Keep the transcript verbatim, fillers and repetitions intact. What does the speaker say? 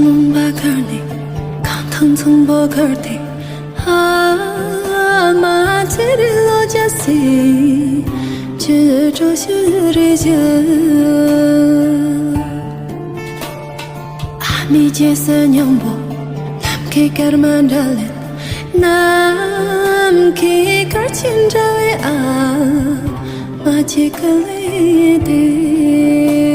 ལུང་པ་ཁར་ནས་གང་ཐང་ཚང་པོ་ཁར་ཏེ། ཨ་མ་ཚེ་རིང་ལོ་བརྒྱ་སི་ཅི་འགྲོ་ཞུ་རེ་ཞུ། ཨ་མའི་རྗེས་སུ་སྙིང་པོ་ནམ་མཁའི་སྐར་མ་འདྲ་ལེན། ནམ་མཁའི་སྐར་ཆེན་འདྲ་བའི་ཨ་མ་ཅིག་ག་ལེ་ཏེ།